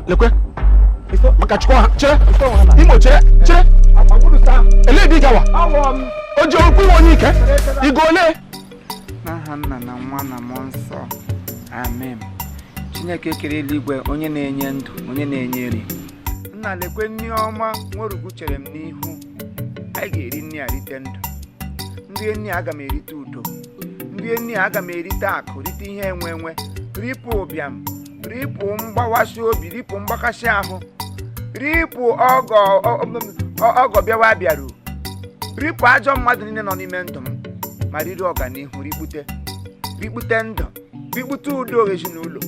Lekwe maka chukwu ha, chere Imo, chere, chere. Ele ebe ị gawa? O ji okwu onye ike igo ole? N'aha Nna na Nwa na Mmụọ Nsọ, amen. Chineke kere eluigwe, onye na-enye ndụ, onye na-enye nri, Nna, lekwe nri ọma nwerugwu chere m n'ihu. Anyị ga-eri nri a, rite ndụ. Nri nri a, aga m erite udo. Nri nri a, aga m erite akụ, rite ihe enwe enwe, ripụ ụbịam, ripụ mgbawasị obi, ripụ mgbakasị ahụ, ripụ ọgọ ọgọ bịawa bịaru, ripụ ajọ mmadụ niile nọ n'ime ndụ m, ma riri ọganihu, rikpute, rikpute ndụ, rikpute udo ezinụlọ,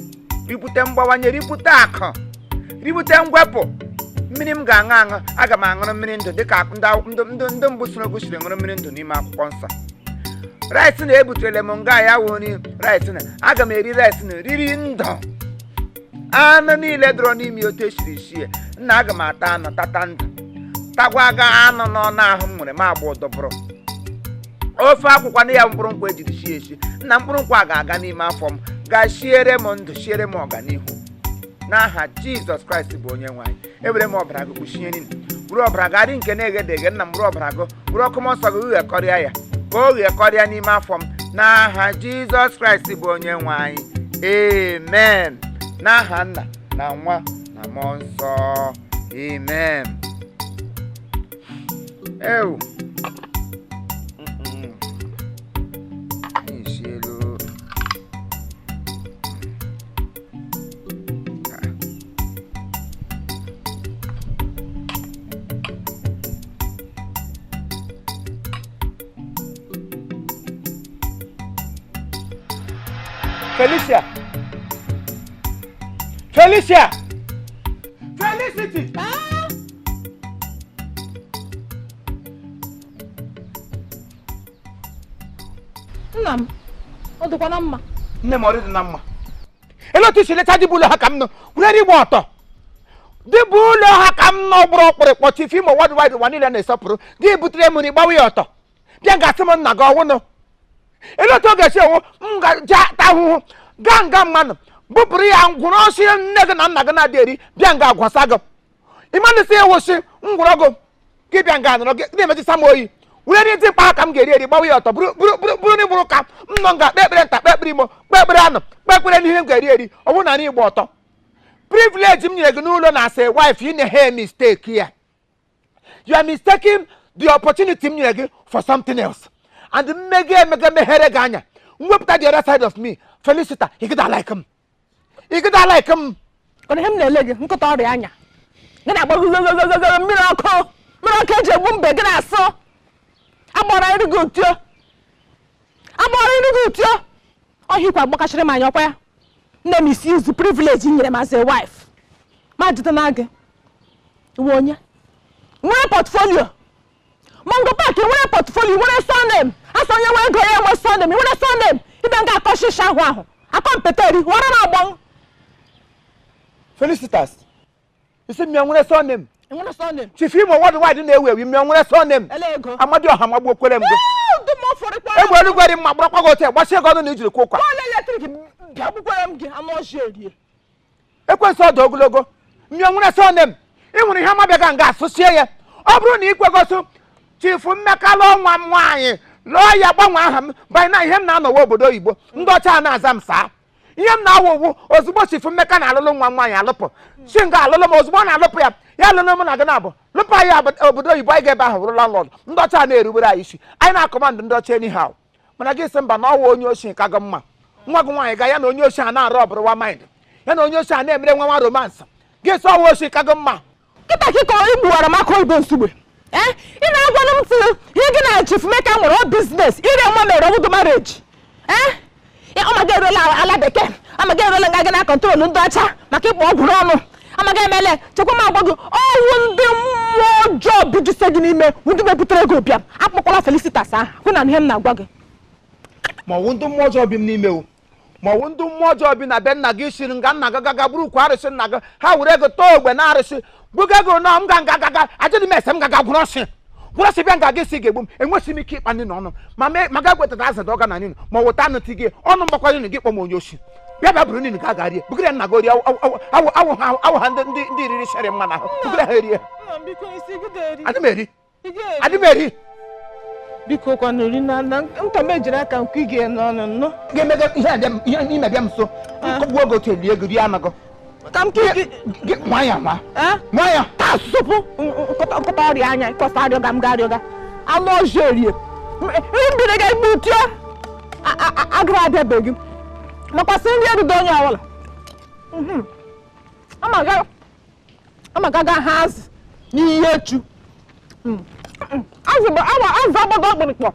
rikpute mgbawanye, rikpute akụ, rikpute ngwepụ. Mmiri m ga-aṅụ aṅụ, aga m aṅụrụ mmiri ndụ dịka ndị mbụ soro gosiri ṅụrụ mmiri ndụ n'ime akwụkwọ nsọ. Rice na ebutere m nga ya wụ nri rice na aga m eri rice na riri ndụ. Anụ niile dọrọ n'ime otu esiri sie, nna, aga m ata anụ, tata ndụ, tagwa aga anụ n'ọnụ ahụ m nwere m agba ụdọbụrụ ofe akwụkwọ na ya mkpụrụ nkwụ ejiri sie esi. Nna, mkpụrụ nkwụ a ga-aga n'ime afọ m, ga siere m ndụ, siere m ọganihu, n'aha Jizọs Kraịst bụ onye nwe anyị. Ewere m ọbara gị kpuchie nri, bụrụ ọbara gị adị nke na-eghede eghe. Nna m, bụrụ ọbara gị, bụrụ ọkụ mmụọ nsọ gị ghekọrịa ya, ka o ghekọrịa n'ime afọ m, n'aha Jizọs Kraịst bụ onye nwe anyị, amen. N'aha Nna na Nwa na Mmụọ Nsọ, amen. Ewu. Anyị esielu. Ah. Felicia! Felicia! Felicity! Nna m, ọ dịkwa na mma? Nne m, ọrụ dị na mma. Ele otu isi leta dibụ ụlọ ha ka m nọ were igba ọtọ? Dibụ ụlọ ha ka m nọ gbụrụ ọkpụrịkpọ, Chief Imo worldwide, ụwa niile na-esọpụrụ gị, butere m nri, gbawa ya ọtọ, bịa nga asị m nna gị ọnwụnụ. Ele otu ọ ga-esi enwu m ga ta ahụhụ gaa nga mmanụ bupụrụ ya ngwụrụ ọsị nne gị na nna gị na-adị eri, bịa nga agwasa gị ịmanụ si ewụsị ngwụrọ gị, gị bịa nga nọrọ gị na-emetụta m oyi, were ndị dị mkpa ha ka m ga-eri eri, gbawa ya ọtọ, bụrụ bụrụ bụrụ bụrụ n'ịgbụrụ ka m nọ nga kpe ekpere nta, kpe ekpere imo, kpe ekpere anụ, kpe ekpere n'ihe m ga-eri eri. Ọ bụrụ na anyị gba ọtọ, privilege m nyere gị n'ụlọ na as a wife, ị na-ehe mistake ya. You are mistaking the opportunity m nyere gị for something else, and mmega emega meghere gị anya, mwepụta the other side of me. Felicita, ị gịda like m, ị gịda like m. Kedu ihe m na-ele gị nkụta ọrịa anya gị na-agba gogogogogo? Mmiri ọkụ, mmiri ọkụ eji egbu mbe gị na-asụ agbara iru gị utio, agbara iru gị utio ọhịa ikwa agbakachịrị m anya. Ọkwa ya nne m isi izu privilege nyere m as a wife ma jide na gị iwe onye nwere portfolio Mungo Park, nwere portfolio, nwere surname. Asọ onye nwe ego ya enwe surname. Nwere surname ibe nga akọ shishi ahụ ahụ akọ mpeteri wara na agbọ. Felicitas, isi mmịa nwere surname? Nwere surname. Chief Imo worldwide na-ewu ewu, mmịa nwere surname? Ele ego. Amadioha magbuokwere m gị. Dum. Egbe eluigwe dị mma gbụrụkwa gị otu gbasie gị ọnụ na ijiri kwụ ụkwa. Poolu eletrik bịa gbukwere m gị anụ ọchị erie. Ekwensị ọdụ ogologo, mmịa nwere surname. Ị hụrụ ihe amabịaga nga asụsie ya. Ọ bụrụ na ị kwegosi Chief Mmeka lụọ nwa m nwaanyị, lụọ ya, gbanwee aha m banye na ihe m na-anọwa obodo oyibo, ndị ọcha a na-aza m saa ihe m na-awụ ụwụ. Ozugbo Chief Mmeka na-alụlụ nwa m nwaanyị, alụpụ si nga alụlụ m. Ozugbo ọ na-alụpụ ya, ya alụlụ m na gị na-abụ lụpụ anyị obodo oyibo, anyị ga-ebe ahụ bụrụ landlord. Ndị ọcha a na-erubere anyị isi, anyị na-acommand ndị ọcha anyhow. Mana gị sị mba, na ọwụ onye oshi ka gị mma. Nwa gị nwaanyị ga ya na onye oshi a na-arụ ọbụrụwa mind ya na onye oshi a na-emere nwa nwa romance, gị sị ọwụ oshi ka gị mma. Kịta kịka igbuwara m aka oyibo nsugbe. Ee, ị na-agwanụ m tụ ihe gị na Chief Meka nwere ọ business ire nwa mere ọwụdụ marriage. Ee, ọmaga eruola ala bekee, amaga eruola nga gị na control ndị ọcha maka ịkpọ ọgwụ n'ọnụ, amaga emele chekwa m agwa gị ọwụ ndị mmụọ ọjọọ bijuse gị n'ime, ndị mepụtara ego ụbịam. Akpọkwala Felicitas aha hụ na ihe m na-agwa gị. Ma ọwụ ndị mmụọ ọjọọ bi m n'ime o, ma ọwụ ndị mmụọ ọjọọ bi na be nna gị siri nga nna gị gaga bụrụ ukwu arụsị nna gị, ha were ego tọọ ogbe na arụsị buga ego na m ga nga gaga ajịdị m ese m gaga gwụrụ ọsị gwụrụ ọsị bịa nga gị si ga-egbu m. Enwesị m ike ịkpa ndị n'ọnụ ma ma ga gwetata azụ dọga na ninu ma weta anụ ti gị ọnụ mgbakwanye nụ gị kpọ m onye oshi. Bịa bịa bụrụ nini ka a ga-arie bugere nna gị ori awụ ha ndị riri sherị mma n'ahụ bugere ha erie. Adị m eri, adị m eri. Biko kwanụ ri na nka m ejiri aka nke ị ga n'ọnụ nnụ. Ga-emega ihe a ihe ime bịa m nso nkọgbu oge otu elie ego rie anagọ. Ka m gị nwa ya nwa nwa ya taa sụpụ nkọta ọrịa anya ịkọsa arịọga m ga-arịọga anụ ọzọ erie nri mbiri ga egbu tụọ agụrụ abịabeghị makwasị nri erudo onye ọbụla. Ama gaga ha azụ n'ihe echu azụ azụ agbado ọkpụrụkpọ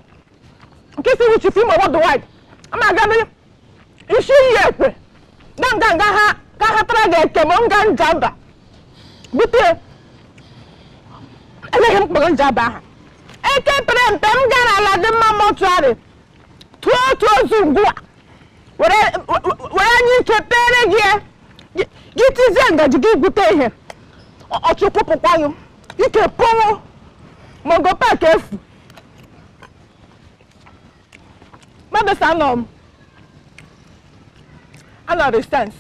nke si wuchi fim worldwide ama aga isi iyi ekwe na nga ha ka ha tara ga eke ma nga njaba bute eleghị m kpọrọ njaba aha eke pere mpe m gara ala dị mma mọtụarị tụọ otu ozu ngwa were anya ike pere gị gị tizie ngaji gị gwute ihe ọchụkwụpụkwanụ ike pụrụ mongo park efu mabesa anọ m anọ resens.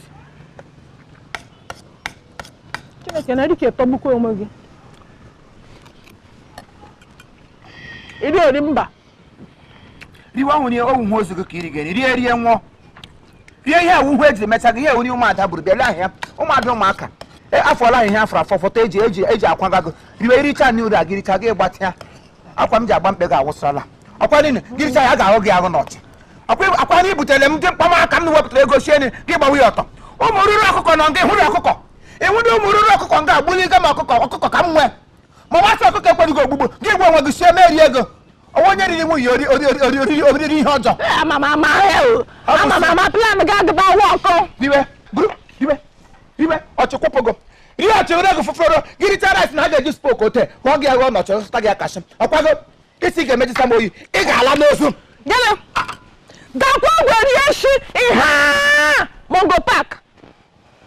Chineke na erike tọgbukwa onwe gị iri eri mba riwa nwere owu hụ ozu gị ka iri ga-eri rie rie nwụọ rie ihe awuhu ejiri mecha gị ihe ori ụmụada gburu bịa lee ahịa ụmụada ụmụaka afọla ihe afọrọ afọ foto eji eji eji akwaga gị riwe iricha na uru a gịricha gị gbatịa akwa m ji agba mkpe gị awụsala ọkwa niile gịricha ya ga-ahụ gị ahụ n'ọchị akwa na ibutere m ndị mkpamaka m wepụtara ego sie gị gbawa ya ọtọ ụmụ ruru ọkụkọ nọ nga ịhụrụ ọkụkọ ịhụrụ ụmụ ruru ọkụkọ nga agbuli m ọkụkọ ọkụkọ ka m nwee ma nwasị ọkụkọ ekweghị gị ogbugbo gị gwa onwe gị sie merie ego onwe onye riri nwunye oriri ihe ọjọọ. Riwe buru riwe riwe ọchịkwụpụgo rie ọchị were ego fụfụrụ gị richa rice na ha ga-eji spoke ote ka ọ gị aghọ nọchị zụta gị akasị ọkwago isi ga-emejisa m oyi ị ga-ala n'ozu. Gịnị gakwa ogwe rie shi ihe mongo park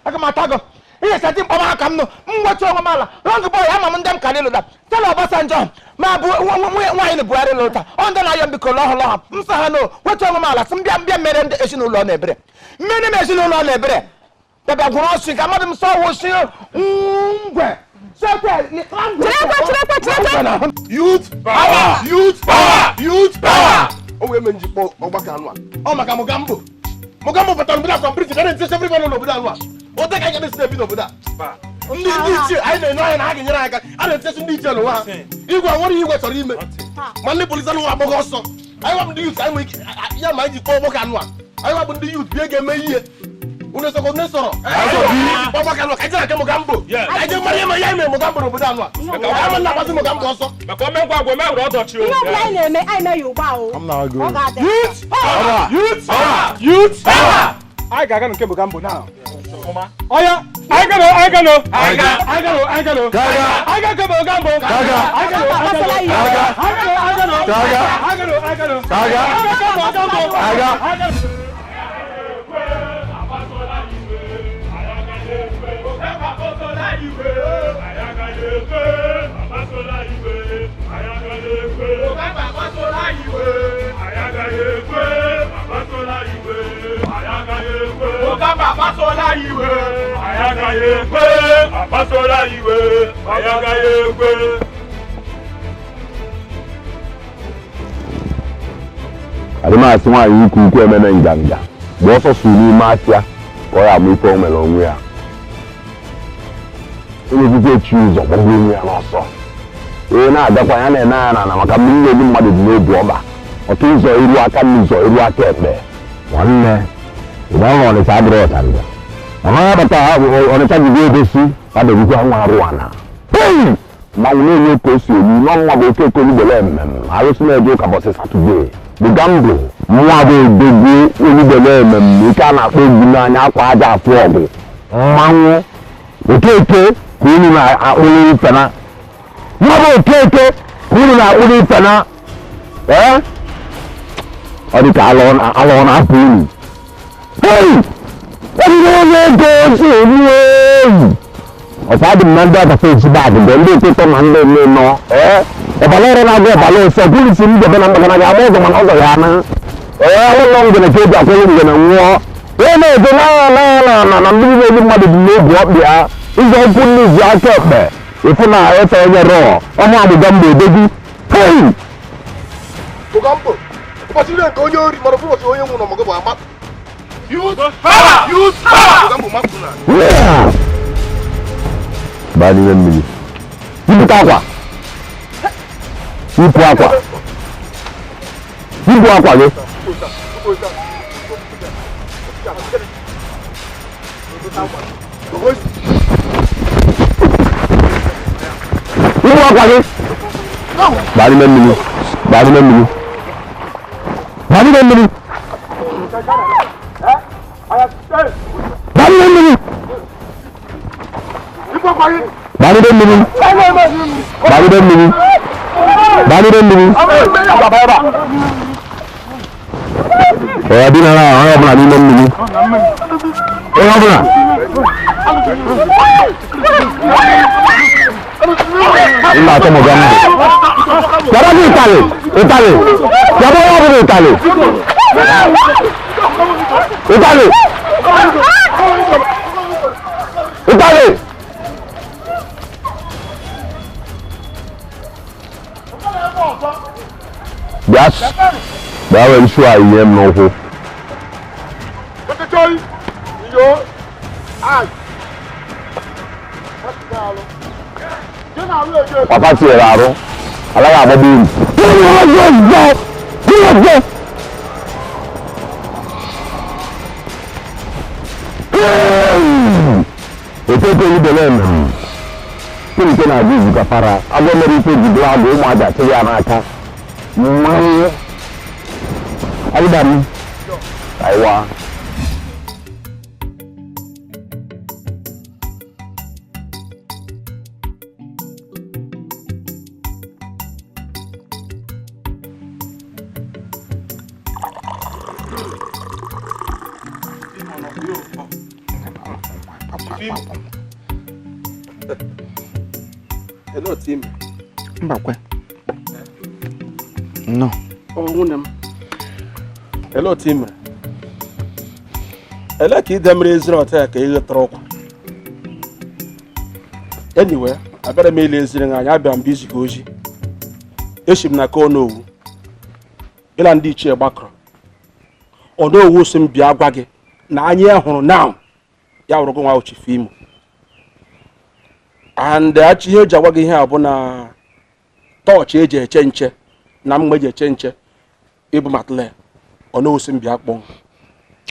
aga m ata gị ihe sati mkpọmaka m nụ m nwecha onwe m ala rọng bọy ama m ndị m karị lụta tela Obasanjo ma bụ nwaanyị na Buhari lụta ọ ndị na-ayọ mbikọ lọhụ lọha m sa ha no nwecha onwe m ala sị mbịa mbịa mere ndị ezinụlọ na-ebere mmere m ezinụlọ na-ebere bịabịa gwụrụ ọsị ka mmadụ m sọ wụsị ngwe. Youth power! Youth power! Youth power! O wee mee njikpọ ọgbakọ anụ a ọ maka Mugambo Mugambo batara obodo a kọmpriti ga na-eti everybody n'obodo anụ a ote ka anyị ga-esi na-ebi n'obodo a ndị ichie anyị na-enye anya na ha ga-enyere anyị aka a na-etesi ndị ichie n'ụwa ha igwe nwere igwe chọrọ ime ma ndị polisi anụ agbọghọ ọsọ anyị wabụ ndị yut anyị nwere ike ya ma anyị ji kpọọ ọgbakọ anụ a anyị wabụ ndị yut bie ga-eme ihe unu sọrọ unu sọrọ ọgbakọ anụ a ka anyị na-ake Mugambo anyị je mara ihe ma ya mere Mugambo n'obodo anụ a ama na agbazi Mugambo ọsọ maka omekwa agwa ome were ọdọchi o ihe ọbụla anyị na-eme anyị mee ya ugbu a o ọ ga-adị. Youth power! Youth power! Youth power! Anyị ga-aga nke Mugambo now. Oya, I go, I go, I go, I go, I go, I go, go, Mugambo, I go, I go, I go, I go, I go, I go, I go, I go, I go. Adịmasị nwaanyị ikwu ukwu ememe nganga mgbe ọsọ sụ n'ime afịa ka ọ ya amụ ife o mere onwe ya onye okwukwe echi ụzọ gbagbuo onwe ya n'ọsọ onye na-agakwa ya na-ene anya n'ala maka mmiri na-egbu mmadụ dị n'obi ọba ọtụ ụzọ iru aka n'ụzọ iru aka ekpe nwanne ịgba ọrụ Ọnịcha abụrụ ọchanja mana ya bata Ọnịcha jigo egosi adịghịkwa nwa arụ ana mmanwụ na-enye ka o si elu n'ọnwa bụ oke okoligbele mmemme arụsị na-eje ụka bọsị Satọde Mugambo nwa bụ odogwu oligbele mmemme ike a na-akpọ egwu n'anya akwa aja afụ ọgụ mmanwụ okeke ka unu na-akpụrụ ifena nwa bụ okeke ka unu na-akpụrụ ifena ee ọ dị ka alọ na-apụ unu onye ego si elu ewu ọ̀pọ̀ adị m na ndị ọkasa esi baagị mgbe ndị ụtụtụ na ndị mme nọ ee ọbala ọrụ na-agụ ọbala ose kwulisi m debe na mgbagana gị ama ụzọ mana ụzọ ya ana ee ụlọ ngene ka eji akwụrụ ngene nwụọ Onye na-eje n'anya n'anya na na mmiri na-egbu mmadụ dị n'obu ọkpị ya ụzọ ụkwụ n'izu aka ekpe ịfụ na ịta onye rọọ ọmụ Mogambo odogwu. Hei! Mogambo ụbọchị niile nke onye ori mara ụbọchị onye nwụrụ Mogambo ama. Youth power! Youth power! Mogambo mapụ na. Baa n'ime mmiri. Yipụta akwa. Yipụ akwa. Yipụ akwa gị. Yipụ akwa gị. Baa n'ime mmiri. Baa n'ime mmiri. Baa n'ime mmiri. Baa n'ime mmiri. Baa n'ime mmiri. Baa n'ime mmiri. Baa n'ime mmiri. Ee, dị na onye ọbụla n'ime mmiri. Onye ọbụla. Mba atọ Mogambo. Yaba gị ịtalị, ịtalị. Yaba onye ọbụla ịtalị. Ịtalị. Ịtalị. Bịa bịa were isi a yie m n'ụkwụ. Papa tinyere arụ, agaghị agbagbu unu. Ototo ibele emem. Nke na-agụ izu ka para, agwọ mere ife jido agụ ụmụaja chịrị ya n'aka. Mmanwụ. Agịda m. Aiwa. Hello, team. Mbakwe. No. Ọ nwunye m. Hello, team. Ele ka ide mmiri eziri ọta ka ị ghọtara ọkwa. Anyway, abịara m ile eziri anya abịa m bụ iziga ozi. Esi m na ka Onowu. Ịla ndị ichie gbakọrọ. Onowu si m bịa gwa gị na anyị hụrụ now ya wụrụ gị nwa Chief Imo. And achị ihe eji agwa gị ihe a bụ na tọọchị eji eche nche na mgbe eji eche nche ịbụ matle Onowu si m bịa kpọọ.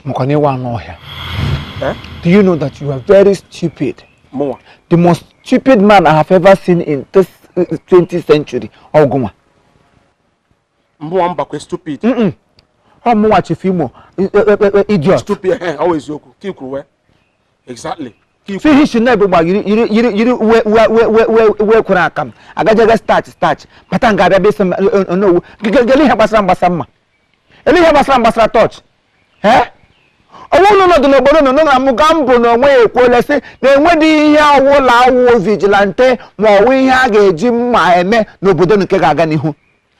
Maka na ịwa anụ ọhịa. Do you know that you are very stupid? Mụnwa. The most stupid man I have ever seen in this 20th century. Ọgụnwa. Mụnwa mbakwe stupid. Ọ mụnwa Chief Imo idiot. Stupid ọ wụ eziokwu ka i kwuru wee. Exactly. Si ihe isi na-ebu gba yiri uwe kwere aka m agajaga starch bata nga abịa bịa Onowu gele ihe gbasara mgbasa mma ele ihe gbasara mgbasara tọọchị. Ọnwụ unu nọdụ n'obodo nọ na Mogambo na onwe ya ekwuola sị na enwedị ihe ọwụla awụ vigilante ma ọwụ ihe a ga-eji mma eme n'obodo nke ga-aga n'ihu.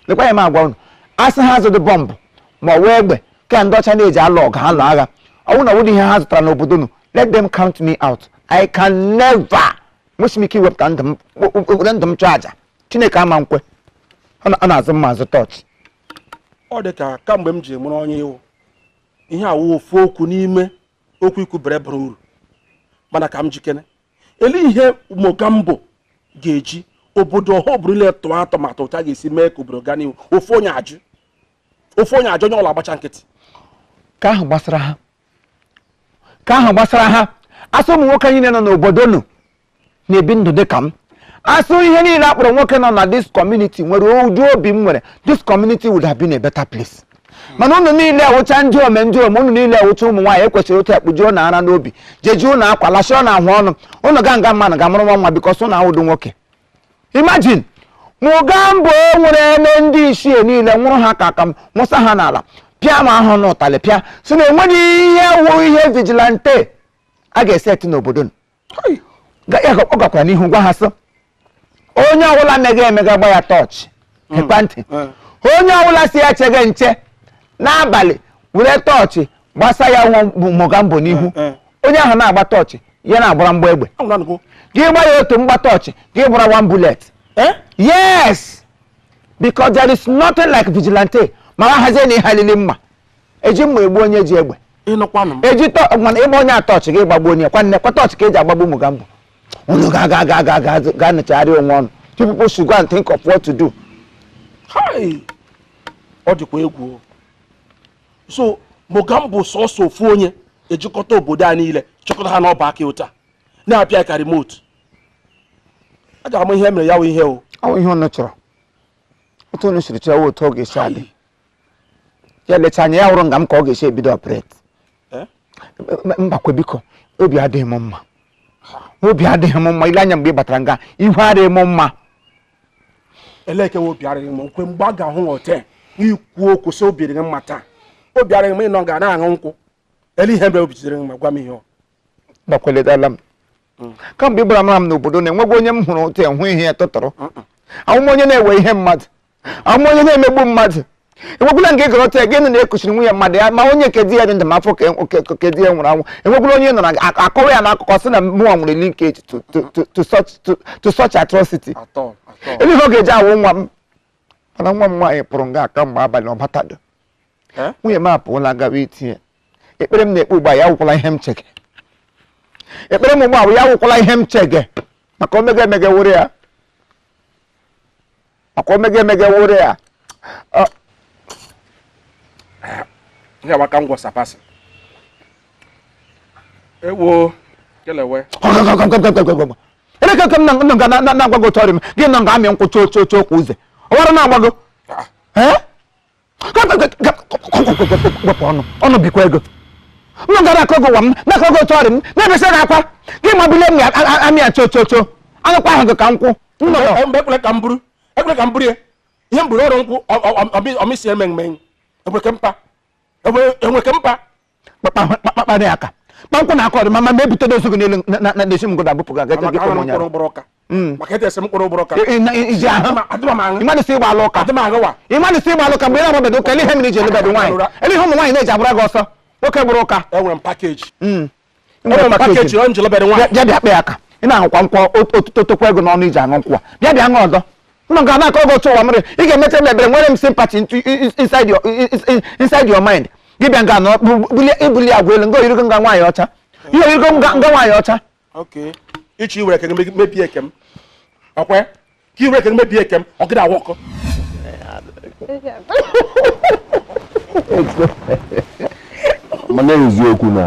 Lekwa ya m agwa unu asị ha zụdị bọmbụ ma ọwụ egbe ka ndị ọcha na-eji alụ ọgụ alụ agha ọwụ na ọwụdị ihe ha zụtara n'obodo nụ. Let them count me out. I can never. Nwesi m ike iwepụta ndụ m were ndụ m chụọ aja. Chineke ama nkwe. Ọ na-azụ mma azụ tọọchị. Ọ dị ka kamgbe m ji mụrụ onye iwu ihe awụ ofu okwu n'ime okwu ikwu bere bara uru mana ka m jikere ele ihe Mogambo ga-eji obodo ọha obodo tụọ atụmatụ ụta ga-esi mee ka obodo gaa n'ihu ofu onye ajụ onye ọla agbacha nkịtị. Ka ahụ gbasara ha. Ka ahụ gbasara ha. Asụ ụmụ nwoke niile nọ n'obodo nụ na-ebi ndụ dị ka m. Asụ ihe niile akpọrọ nwoke nọ na this community nwere ụdị obi m nwere. This community would have been a better place. Mana unu niile awụcha ndị ome ndị ome unu niile awụcha ụmụ nwaanyị ekwesịrị otu akpụjuo na ara n'obi jejuo na akwa lachịọ na ahụ ọnụ unu ga nga mmanụ ga mụrụ nwa nwa bikọs unu awụdụ nwoke. Imagine Mogambo nwere eme ndị ichie niile nwụrụ ha ka aka m nwụsa ha n'ala pịa ma ahụ n'ụtalị pịa si na enweghị ihe wụ ihe vigilante a ga-eseti n'obodo ọ gakwara n'ihu gwa ha sị onye ọbụla mega emega gba ya tọọchị ekwentị onye ọbụla si ya chege nche n'abalị were tọọchị Gbasa ya nwa Mogambo n'ihu. Onye ahụ na-agba tọọchị ya na-agbara mgba egbe. Gị gba ya otu mgba tọọchị, gị gbara one bullet. Yes, because there is nothing like vigilante. Mara hazie na ihe alili mma eji mma egbu onye ji egbe. Eji ịgba onye atọọchị gị gbagbuo onye kwanne kwa tọọchị ka eji agbagbu Mogambo. Unu ga ga ga ga ga ga nụchagharị onwe ọnụ. You people should go and think of what to do. Ọ dịkwa egwu. So Mogambo sọsọ ofu onye ejikọta obodo a niile chọkọta ha n'ọba aka ụta na-apịa ka remote. A ga-ama ihe mere ya wụ ihe o. Ọ ihe unu chọrọ. Otu unu siri chọọ otu ọ ga-esi adị. Ya lecha anya ya hụrụ nga m ka ọ ga-esi ebido operate. Mbakwe biko, obi adịghị m mma. Obi adịghị m mma. Ile anya mgbe ị batara nga ihu adịghị m mma. Eleke obi adịghị m nkwe mgbe a ga-ahụ hotel ikwu okwu sị obi dị mma taa. Obi adịghị m ịnọ ga na-aṅụ nkwụ. Ele ihe mere obi jidere m ma gwa m ihe ọ. Gbakweledala m. Kamgbe ị gbara mara m n'obodo na-enweghị onye m hụrụ otu enwe ihe ya tụtụrụ. Ahụ m onye na-ewe ihe mmadụ. Ahụ m onye na-emegbu mmadụ. Enwekwula nke gọrọ otu gị na ekuchiri nwunye mmadụ ya ma onye nke di ya dị ndụ ma afọ ke di ya nwụrụ anwụ. Enwekwula onye nọ na akọwa ya n'akụkọ sị na mụnwa nwere linkage to such atrocity. Ebe ihe ọ ga-eji awụ nwa m. Mana nwa m nwaanyị pụrụ nga aka mgbe abalị ọ batado. Nwunye m apụọla gawa itinye. Ekpere m na-ekpe ugbu a ya wụkwala ihe m chege. Ekpere m ugbu a ya wụkwala ihe m chege. Maka omege emege wụrụ ya. Maka omege emege wụrụ ya. Ya waka ngwa sapasi. Ewo kelewe. Eleke ka m na-agwago chọrọ m gị nọ nga amị nkwụ choo choo choo kwa ụzọ. Ọ wara na-agbago. Wepụ ọnụ ọnụ bikwa ego. M gara akọgo ụwa m na-akọgo chọrọ m na-ebesa gị akwa gị mabulie m amị ya choo choo choo anụkwa ahụ gị ka nkwụ. Ekwere ka m buru ekwere ka m buru ya ihe m buru ọrụ nkwụ ọmịsi eme mme enweke mpa enweke mpa kpakpakpakparị aka kpankwụ na aka ọdụ ma ma ebute dozu gị n'elu na-esi m godo abụpụ gị aga gị maka maka etesi mkpụrụ ụbụrụ ụka iji ahụ ịmadụ sị ịgba alụ ụka ịmadụ sị ịgba alụ ụka mgbe ị na-agbabedo ụka ele ihe mere iji elubedo nwaanyị ele ihe ụmụ nwaanyị na-eji agbara gị ọsọ nwoke gbụrụ ụka enwere m pakeji enwere m pakeji ọ njilebere nwaanyị bịa bịa kpee aka ị na-aṅụkwa nkwọ ototokwa ego n'ọnụ iji aṅụ nkwụ a bịa bịa ṅụ ọzọ nọ ga na-akọ oge otu ụwa mere ị ga-emecha m ebere nwere m sympathy inside your mind gị bịa nga nọ ibuli agwa elu nga oyirigo nga nwaanyị ọcha ihe oyirigo nga nwaanyị ọcha ịchọ iwere eke gị mebie eke m ọkwe ka iwere eke gị mebie eke m ọ gị na-awọkọ mana eziokwu na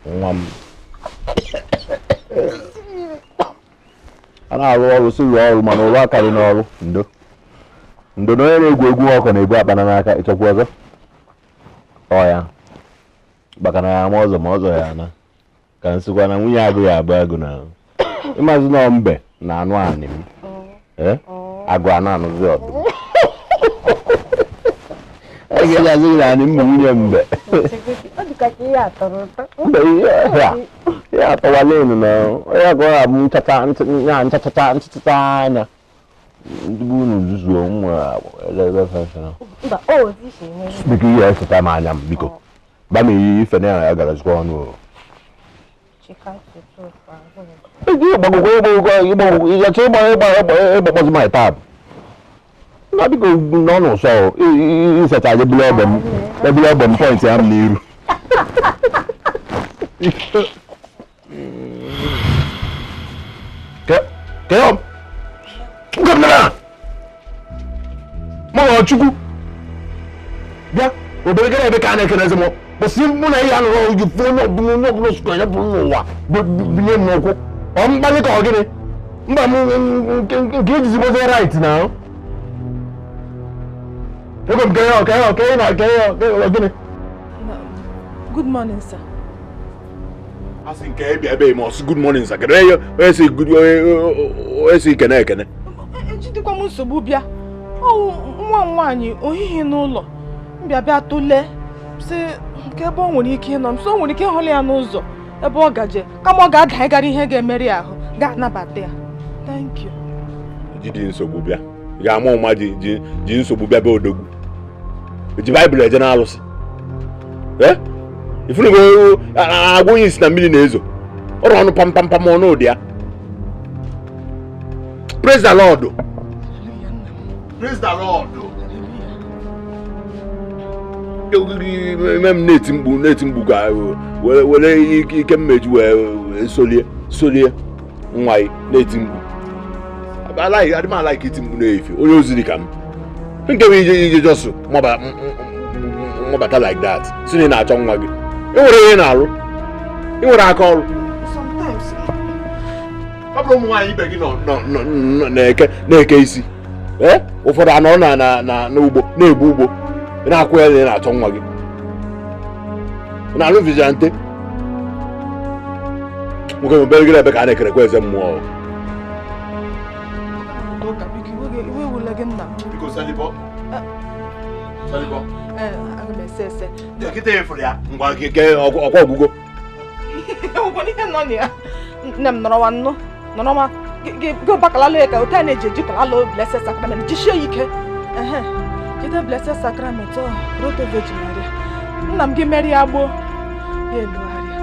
nwa m a na-arụ ọrụ si rụọ ọrụ mana ụrụ akarị n'ọrụ ndo ndo na onye na-egwu egwu ọkọ na-ebu akpana n'aka ịchọkwa ọzọ ọ ya maka na ya ama ọzọ ma ọzọ ya na ka nsịkwa na nwunye agụ ya abụ agụ na ịmazị na mbe na anụ anị m agụ anụ anụzi ọdụm a ga-eji azụ gị na anị m bụ nwunye mbe mbe ihe atọwala elu na onye ka ọ ga-abụ nchacha nchachacha nchachacha anya ndị bụ unu zuzuo ụmụ biko ihe eseta m anya m biko ba m iyi ife na ya gara zụkwa ọnụ o ịgbagwụgwọ ịgbakpọzi my tab na biko nọ n'ụsọ isecha aja ebule egbe m ebule egbe m pọintị ya m n'iru mụ Chukwu bịa obere gara ebe ka a na-ekenezi m kwụsị mụ na ihe anụrụ ọrụ gị fụ onye ọbụla onye ọbụla sụkọ ya bụrụ n'ụwa binye m n'ụkwụ ọ mkpali ka ọ gịnị mba m nke ejizi gbozie right na ego m kee ọ kee na kee ọ gịnị. Good morning, sir. Asị nke ebe ebe ma ọ sị good morning sir kedu onye si good onye si ekene ekene ejidekwa m nsogbu bịa ọ nwa m nwaanyị ohihi n'ụlọ mbịa bịa tụlee sị nke ebe ọ nwere ike ịnọ m so o nwere ike ịhụla ya n'ụzọ ebe ọ gaje kama ọ ga-ada ịgara ihe ga-emeri ya ahụ ga-anabata ya. Thank you. Jidi nsogbu bịa ị ga-ama ụma ji nsogbu bịa be odogwu Eji Baịbụl eje na-alụsị. Ee? Ifunugo agwa onye isi na mmiri na-ezo. Ọrụ ọnụ pam pam pam ọnụ ụdị ya. Praise the Lord. Praise the Lord. M na-eti mkpu ka were ike mmeji wee solie nwa gị na-eti mkpu. Adị m alaiki iti mkpu na-efe onye ozi dị ka m. Nke bụ ije jọsụ mabata like that si na ị na-achọ nwa gị. Ị nwere ihe na-arụ, ị nwere aka ọrụ. Ọ bụrụ ụmụ nwaanyị ibe gị nọ na-eke isi. Ụfọdụ anọ na n'ugbo na-egbu ugbo. Ị na-akwụ ya na ị na-achọ nwa gị. Ị na-alụ vigilante. Nwoke mebere gị ebe ka a na-ekerekwa eze mmụọ. Ọkwa ọgwụgwọ. Nne m nọrọwa nnụ nọrọwa gị bakalalo ya ka otu a na-eji eji kalalo Blessed Sacrament jisie ike. Jide Blessed Sacrament ọ Roto Virgin Maria. Nna m gị merie agboo ya elugharịa.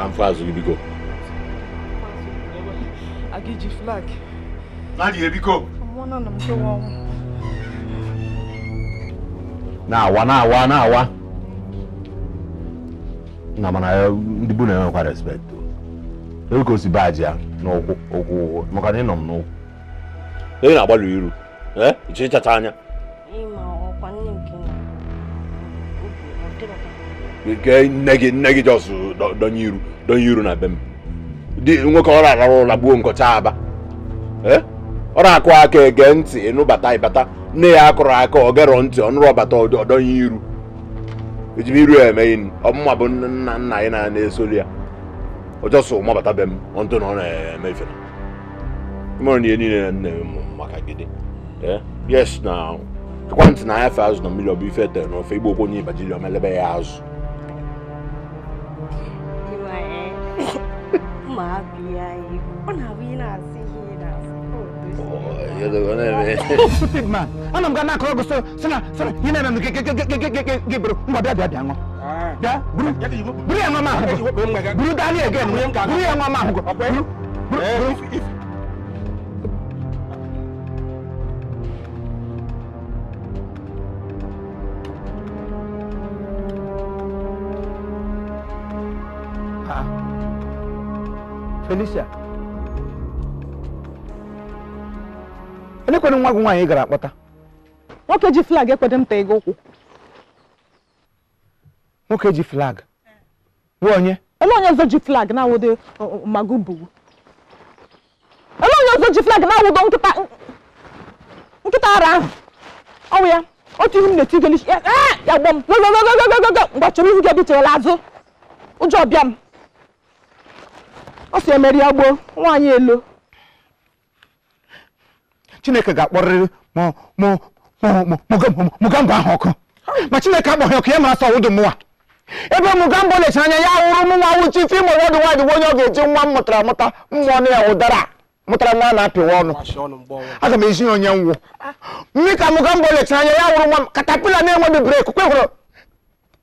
Mfe azụ gị biko. Aga iji flag. Nadia biko. Nwa na m kewa ọnwụ. Na-awa na-awa na-awa. Na mana ndị bụ na-enwekwa respect. Ebe ka o si baji ya n'ụkwụ ụkwụ maka na ị nọ m n'ụkwụ. Ị na-agbalị iru. Ịchacha anya. Nke nne gị jọsụ donye iru na be m. Di nwoke ọ na-ararụ ụra gbuo nkọcha aba. Ọ na-akụ aka ege ntị ịnụbata ịbata nne ya akụrụ aka ọ gerọ ntị ọ nụrụ ọbata ọdọnye iru. Eji m iru ya eme ịnụ ọmụma bụ nna nna anyị na-esoli ya. Ọ jọsụ mabata be m ọntụ na ọ na-eme ife. Ịmụrụ na ihe niile na nne m maka gịdị. Yes na ekwentị na anya fe azụ na mmiri ọ bụ ife etere n'ofe igbo okwu onye ịbajiri omelebe ya azụ. Stupid man. Ana m ga na-akọrọ gị sị na ihe na-eme m gị buru ngwa bịa bịa bịa ṅụọ. Bịa buru buru ya ṅụọ m ahụ buru dali again buru ya ṅụọ m ahụ buru buru. Felicia, elekwere nwa gị nwaanyị gara akpọta. Nwoke ji flag ekwede m ta ego ụkwụ. Nwoke ji flag? Bụ onye? Ele onye ọzọ ji flag na-awụdo magubu. Ele onye ọzọ ji flag na-awụdo nkịta ara ahụ. Ọwụ ya, otu ihu m na-eti gị n'isi ya gbọ m gogogogogogogo mgbe chọrọ ihu gị ebicherela azụ. Ụjọ bịa m. Ọ sị emeri ya gboo nwaanyị elo. Chineke ga-akpọrịrị Mugambo ahụ ọkụ. Ma Chineke akpọghị ọkụ ya mara sọ ọwụdụ mụnwa. Ebe Mugambo lechara anya ya hụrụ mụnwa wụ Chief Imo Worldwide onye ọ ga-eji nwa m mụtara amụta mmụọ na ya ụdara mụtara nwa na-apịwa ọnụ. Aga m ezi onye nwụ. Mmiri ka Mugambo lechara anya ya hụrụ nwa m katapila na-enweghị breki kwe hụrụ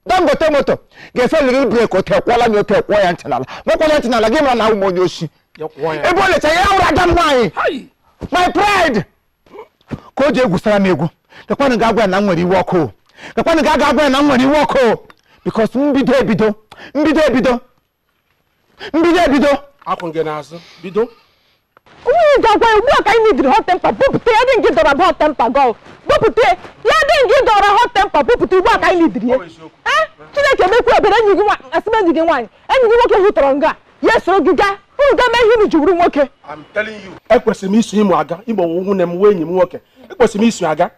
Dangote moto ga-efeliri breki ote kwọla ya ote kwụọ ya ntị n'ala. Nwekwala ya ntị n'ala gị mara na ahụ m onye oshi. Ebe o lechara ya hụrụ ada m nwaanyị. My pride! Ka o ji egwusara m egwu. Gakwanụ ga-agwa ya na m nwere iwe ọkụ. Gakwanụ ga-agwa ya na m nwere iwe ọkụ. Because mbido ebido. Mbido ebido. Mbido ebido. Akwụ gị n'azụ. Bido. Onye ga-agwa ya ugbu a ka anyị nidiri hot temper bupụta ya dị nke dọrọ hot temper gọ. Bupụta ya dị nke dọrọ hot temper bupụta ugbu a ka anyị nidiri ya. Chineke mekwu ebere enyi gị asị enyi gị nwaanyị enyi gị nwoke hụtọrọ nga ya esoro gị gaa. Unu ga-eme ihe unu ji wuru nwoke. I'm telling you. Ekwesịrị m iso ịmụ aga ịgba nwunye m wee enyi m nwoke. Ekwesịrị m iso aga.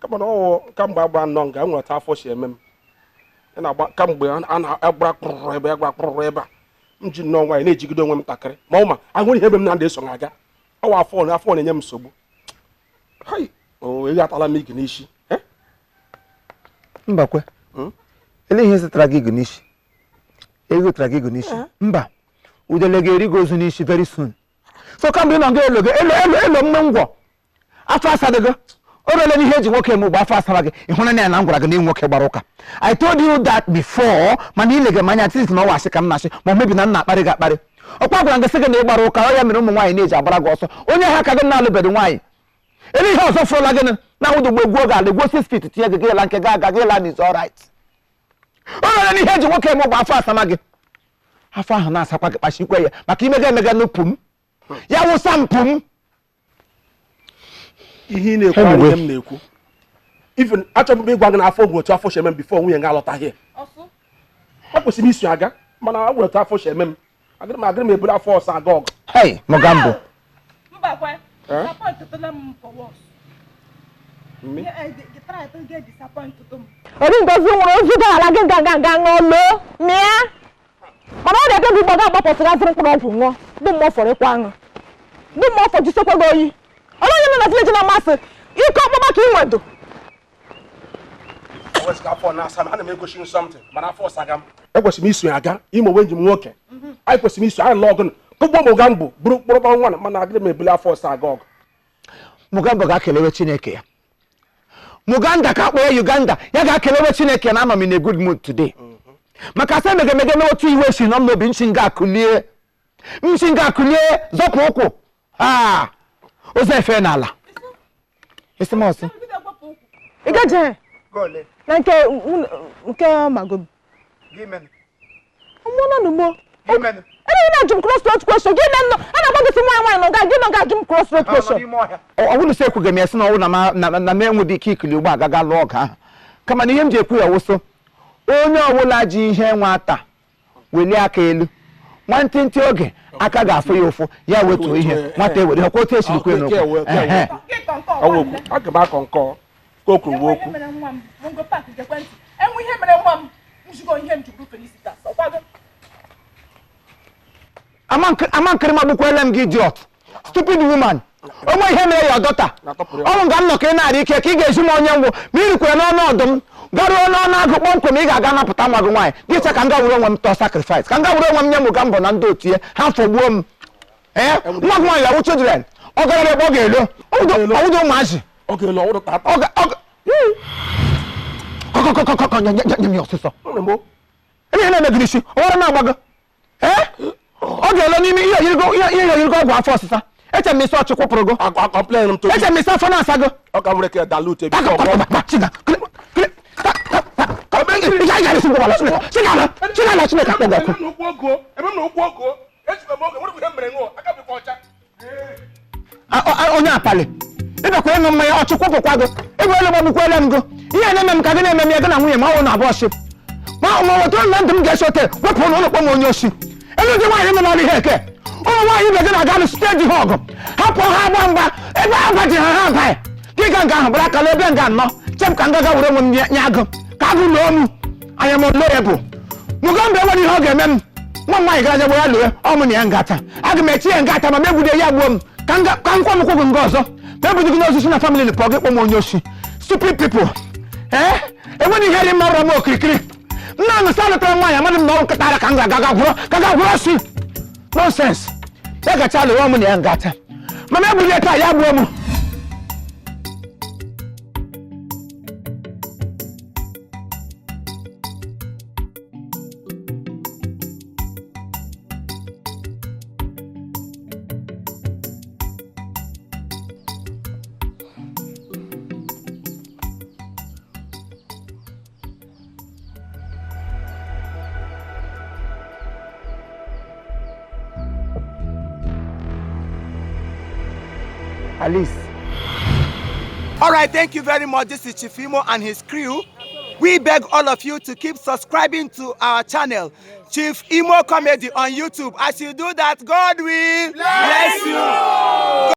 Kama na ọwụ kamgbe agba nnọọ nga nweta afọ si eme m. Na-agba kamgbe a na-agbara kpụrụrụ ebe agba kpụrụrụ ebe a. M ji nnọọ nwaanyị na-ejigide onwe m ntakịrị. Ma ọ ma ahụrụ ihe ebe m na-ada eso aga. Ọwa afọ na-enye m nsogbu. Hai, o ị atala m igi n'isi. Mbakwe. Ele ihe zụtara gị igi n'isi? Ego zụtara gị igi n'isi? Mba. Udele ga-eri gị ozu n'isi very soon. So kamgbe ị nọ nga elo gị elo elo elo mme ngwọ. Afọ asadịgo. O ruola n'ihe eji nwoke eme ugbo afọ asara gị ịhụnanya ya na m gwara gị na ị nwoke gbara ụka. I told you that before, mana ilega m anya titi na ọwa asị ka m na-asị ma ọ mebi na m na-akparị gị akparị. Ọkwa gwara m gị sị gị na ị gbara ụka, ọ ya mere ụmụ nwaanyị na-eji agbara gị ọsọ. Onye ha ka gị na-alụbeghị nwaanyị, elu ihe ọzọ fụrụla gị na ahụdụ gbo egwu oge ala egwu 6 feet tinye gị gị la nke gị aga gị la is all right. O ruola n'ihe eji nwoke eme ugbo afọ asama gị, afọ ahụ na-asakwa gị kpachikwe ya maka imega emega n'ụpụ m ya wụsa mpụ m. Ihe ị na-ekwu ahụ ihe m na-ekwu. Even achọbụ m ịgwa gị na afọ gwụ otu afọ si eme m before nwunye ga-alọta here. Ekwesịrị m iso aga mana ọ gwụrụ otu afọ si eme m. Agịrị m eburu afọ ọsọ aga ọgụ. Hey, Mogambo. Mbakwe, disappointed m for once. Ori Ngozi nwụrụ ozu gara gị nga nga nga ṅụọ loo mịa. Mana ọ na-ebe gị gbọga agbapụtara azụrụ mkpụrụ ọgwụ ṅụọ. Ndị mmụọ fọrọ ịkwa aṅụ. Ndị mmụọ fọ jisekwa gị oyi. Ọrụ onye nọ na vileji na-amasị ike ọkpụkpa ka ị nwedo. Ekwesịrị m iso ya aga ime onwe enyi m nwoke. Anyị kwesịrị iso anyị lụọ ọgụ kụgbuo Mogambo bụrụ mkpụrụ nwa mana agịrị m ebuli afọ ọsọ aga ọgụ. Mogambo ga-akelewe Chineke ya. Muganda ka akpọ ya Uganda ya ga-akelewe Chineke na anọ m in a good mood today. Maka sị emegemege na otu iwe si nọ m n'obi nchi nga akụlie nchi nga akụlie zọpụ ụkwụ aa ozu efe n'ala. Isi m ọsị. Ị gaje na nke nke magobi. Mmụọ na mmo. Ebe na-ajụ m cross road question gị na a na-agba gị sị nwaanyị nwaanyị nọ gị nọ ga-ajụ m cross road question. Ọ bụrụ sị ekwughị m ya sị na ọwụ na m enweghị ike ikili ugbo agaga lụọ ọgụ ahụ, kama na ihe m ji ekwu ya wụso onye ọbụla ji ihe nwata welie aka elu nwantịntị oge aka ga-afụ ya ụfụ ya wetuo ihe nwata ewere ọkwa otu esiri kwe n'okwu. Aga m akọ nkọ ka o kwuru okwu. Ama nkiri magbukwele m gị idiot stupid woman. Onwe ihe mere ya dọta ọnwụ nga m nọ ka ị na-arị ike ka ị ga-eji m onye ngwụ ma ị rikwere n'ọnụ ọdụm garuo n'ọnụ agụ kpọmkwem ị ga-aga napụta nwa gị nwaanyị gị che ka m ga were onwe m tọọ sacrifice ka m ga were onwe m nye Mogambo na ndị otu ya ha fọgbuo m. Ee, nwa gị nwaanyị awụ children ọ gara ebe ọ ga-elo ọwụdụ ụmụazị kọkọkọkọkọ nye m ya ọsịsọ. Ebe ihe na-eme gị n'isi ọ wara na-agba gị. Ee, ọ ga-elo n'ime ihe oyirigo ọgwụ afọ ọsịsa. Eche m isi ọchị kwụpụrụ gị. Eche m isi afọ na-asa gị. Onye apali ịbịakwa ịṅụ mmanya ọchị kwụpụkwa gị ebe ele gbagbukwele m gị ihe na-eme m ka gị na-eme m ya gị na nwunye ma ọ na abụ ọchị ma wetara na ndụ m ga-esi ote wepụ n'ụlọ kpọ m onye oshi. Elu ndị nwaanyị nọ n'ọrụ ihe eke ụmụ nwaanyị ibe gị na-aga alụ site di ha ọgụ hapụ ha agba mgba ebe agwa ji ha ha abaghị gị ga nga ahụ bụrụ aka ebe nga nọ chem ka ngaga were onwe m nye agụ ka agụ lụọ m anya m lụọ ya bụ Mogambo enwere ihe ọ ga-eme m. Nwa m nwaanyị gara gbo ya lụọ ọ mụ na ya ngata aga m echi ya ngata ma megbude ya gbuo m ka m kwa m kwụ gị nga ọzọ ma ebudo gị n'ozuzu na famili pụọ gị kpọ m onye oshi. Stupid people. Ee, enweghị ihe dị mma rụọ m okirikiri nna m sị alụtara nwaanyị amadị m na ọrụ nkịta ara ka m ga-aga gwụrọ ka ga gwụrọ si nonsense ya gacha lụọ m na ya ngata mana egbulie taa ya gbuo m. Alice. All right, thank you very much. This is Chief Imo and his crew. We beg all of you to keep subscribing to our channel, Chief Imo Comedy on YouTube. As you do that, God will bless you.